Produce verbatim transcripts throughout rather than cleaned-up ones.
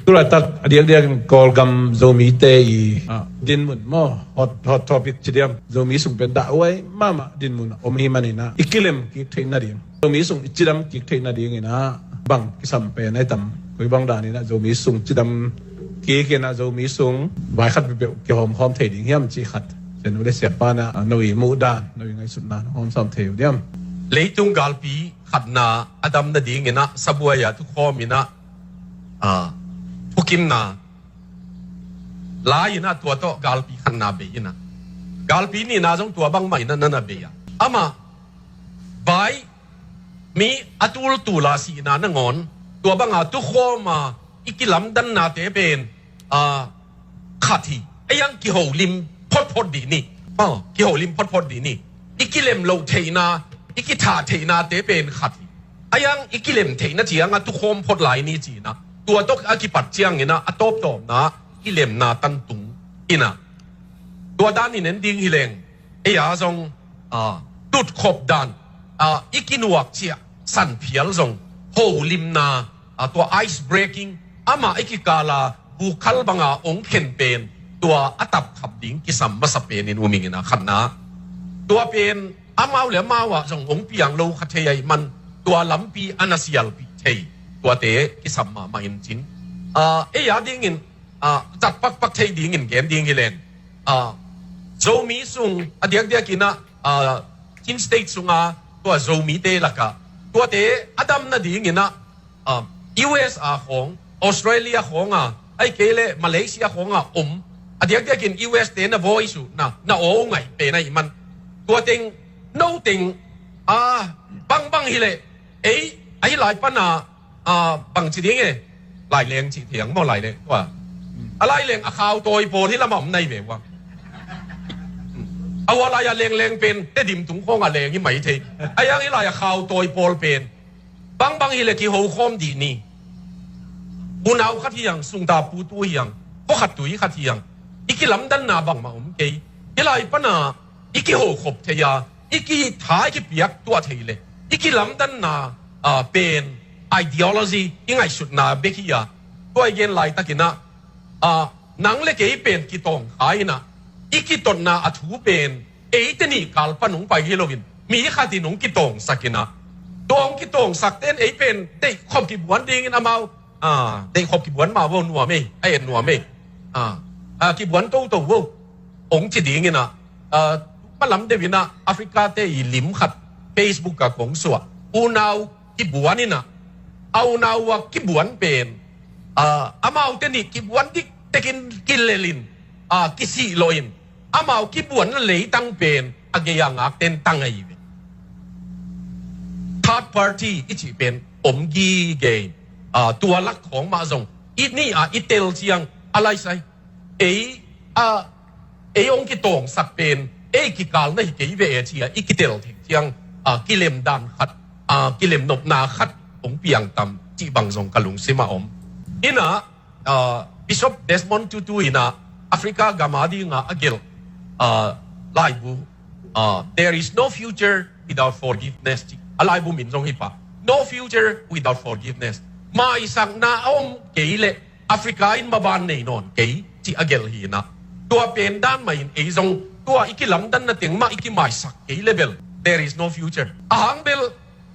Tulaitak a diakdiak in Kawlgam Zomite i, ah, dinmun maw, hot, hot topic ci diam, Zomi sung pen dah huai mahmah dinmun a om hi manin ah, i kilem kik theih nading, Zomi sung i cidam kik theih nadingin ah bang kisam pen ahi tam? Koi bang danin ah Zomi sung cidam kik in ah Zomi sung vai khat peuhpeuh kihawmkhawm thei ding hiam cih khat, Sia Nu le Siapa in ah, no i muh dan, no i ngaihsutna hong hawmsawn thei uh diam? Leitung galpi khatna a dam nadingin ah sabuai ah tukhawm in ah, ah, thukimna lai in ah tua tawh galpi khatna bei in ah, galpi nihna zong tua bangmah in ah na na bei ah, amah vai mi a tultul a sihna nangawn tua banga tukhawm a i kilamdannate pen, ah, khat hi. Ei ang kiholim photphot dih ni. Oh, kiholim photphot dih ni. I kilem loh theihna, i kithah theihnate pen khat hi. Ei ang i kilem theihna ciang a tukhawm phot lai ni cihna, tua tawh a kipat ciangin ah a tawptawpna kilemna tantung in ah, tua danin en ding hi leng, ei a zong, ah, tutkhop dan, ah, i kinuak ciah sanphial zong holimna, ah, tua ice breaking, amah i kikal a bukhal banga ong khen pen tua a tapkhap ding kisam masa penin um ing in ah khatna. Tua pen amau le amau ah zong ong piang lo kha thei ahih man tua lampi a na sialpih thei, tuate kisam mahmah in cin, ah, ei a dingin, ah, zat pakpak thei dingin gen ding hi leng, ah, Zomi sung a diakdiakin ah, ah, Chin State sunga tua Zomite lakah tuate a dam nadingin ah, ah, U S a khawng, Australia khawng a, ahih kei leh Malaysia khawng a om a diakdiakin U S te na voice uh na, na aw ngaih pen ahih man, tua teng, no teng, ah, bangbang hi leh ei ahi lai pan a, ah, bangci ding e, laileng cih thiang maw, laileng tua, a laileng a khau tawi pawl hi lamah om nai ve ua. A ua lai a lengleng pen Tedim tung khawng a leng hi mai thei. Ei ang hi lai a khau tawi pawl pen bangbang hi leh kihokhawm dih ni. Unau khat hi ang, sungta putu hi ang, khuakhat tui khat hi ang, i kilamdanna bangmah om kei. Hi lai pan a i kihokhop thei a, i kitha i kipiak tuah thei leh i kilamdanna, ah, pen ideology i ngaihsutna bek hi a, tua i gen laitakin ah, ah, nang le kei pen kitawng kha in ah, i kitotna a thu pen eite nih kal pan hong pai hi loin mi khatin hong kitawngsak in ah, tua hong kitawngsak ten ei pen deihkhop kibuan dingin amau, ah, deihkhop kibuan mah vo, nuam ei, a et nuam ei, ah, ah, kibuan toto vo, ong ci dingin ah, ah, malam deuh in ah Africa te i lim khat Facebook ah kong suah, unau kibuan in ah, a unau a kibuan pen, ah, amaute nih kibuan diktekin kilelin, ah, kisih loin, amau kibuan leitang pen a gei a ngakten tang ahi ve. Third party i cih pen om gige, ah, tua lak khawng mah zong i nih a i tel ciang a laisai ei, a, ei hong kitawngsak pen ei kikal na hi kei ve e ci a i kitel thei ciang, a, kilemdan khat, a, kilemnopna khat hong piang tam cih bang zong ka lungsim ah om. In ah, a, Bishop Desmond Tutu in ah Africa gam a ding a a gelh, a, laibu, a, There is no future without forgiveness ci a laibu min zong hi pah. No future without forgiveness. Maisakna a om kei leh Africa in maban nei nawn kei cih a gelh hi in ah, tua pen dan mah in ei zong tua i kilamdanna teng mah i kimaisak kei leh bel there is no future. A hang bel,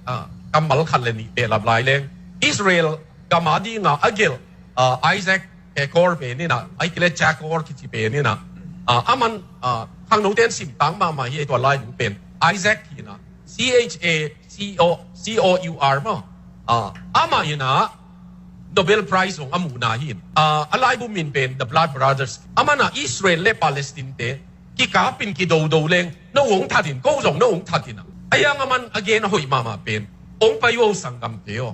ah, kammal khat le nih behlap lai leng, Israel gam a ding a a gelh, ah, Isaac Chacor pen in ah, ahih kei leh Chacor kici pen in ah, ah, aman, ah, khangnote in simtak mahmah hi, tua laibu pen Isaac hi in ah, C H A C O, C O U R maw. Ah, amah in ah Nobel Prize zong a muhna hi in. Ah, a laibu min pen The Blood Brothers. Aman ah Israel le Palestine te kikapin kidodo leng no hong that in, ko zong no hong that in ah. A hiang aman a gen a hoih mahmah pen, hong pai uh o sanggamte aw.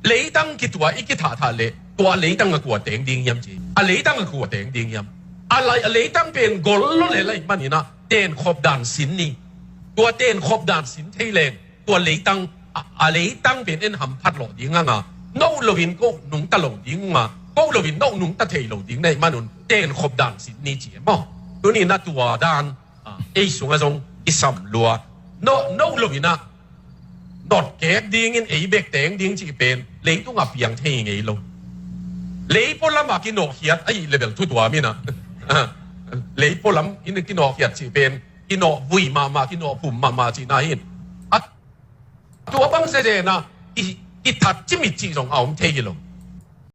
Leitang kituah i kithahthat leh tua leitang a kua teng ding hiam ci. A leitang a kua teng ding hiam. A lai, a leitang pen gol lo le lai manin ah tenkhop dan sin ni. Tua tenkhop dan sin thei leng tua leitang, a, a leitang pen en hamphat lawh ding hang a, no loin ko nungta lo ding hang a, ko loin no nungta thei lo ding na hih manun tenkhop dan sin ni ci e maw. Tuni na tua dan, a, ei sungah zong i sam lua. No, no loin ah notkek dingin ei bek teng ding cih pen leitung a piang thei ngei lo. Leipaw lamah kinawhkhiat ahih le bel thu tuam in ah. Leipaw lam in kinawhkhiat cih pen kinawhvui mahmah, kinawhphum mahmah cihna hi in. A tua bang zezen ah i, i that cimit cih zong a om thei hi lo.